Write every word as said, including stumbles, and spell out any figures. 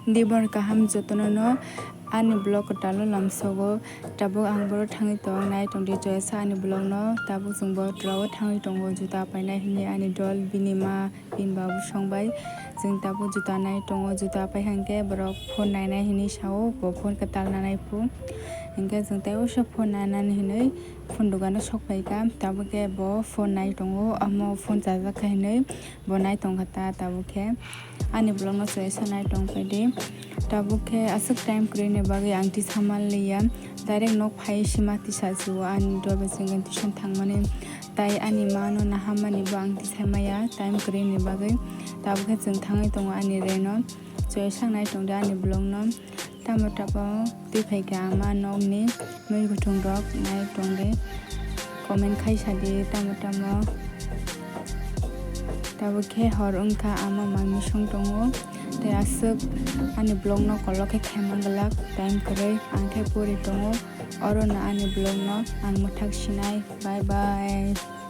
Dibor kaham jotono no ani vlog kwtalo lamsogo. Tabuk ang boro thangwi tong nai tongdi choyasa ani vlog no. Tabuk chwng boro twlao thangwi tongo juta painai hinwi ani dol bini ma bini babu song bai. Chwng tabuk juta nai tongo, juta pai hwnkhe borok phone nainai hinwi sao, bo phone kwtal nanai phu. Hinkhe chwng tei uaisa phone nainani hinwi phone dukano sok phaikha. Tabuk khe bo phone nai tongo, omo phone chajak kha hinwi bo nai tongkha ta tabuk khe. Ani vlog no choyasa nai tong phaidi. Tabuk khe aswk time kwrwini bagwi ang tisa manliya. Direct nok phai sima tisa chuo ani dol bai chwng tuition thangmani. Tai ani ma no nahammani bo ang tisa maya time kwrwini bagwi. Tabuk khe chwng thangwi tongo ani reno. Choyasa nai tongdi ani vlog no. Tamo tamo twi phaikha ama nokni mui guthung rok nai tongdi. Comment khai sadi tamo tamo. Tabuk khe hor wngkha ama mangni song tongo. Tei aswk ani vlog no kolok khe khaima glak time kwrwi ang khe pori tongo. Oro no ani vlog no ang mwthak sinai. Bye bye.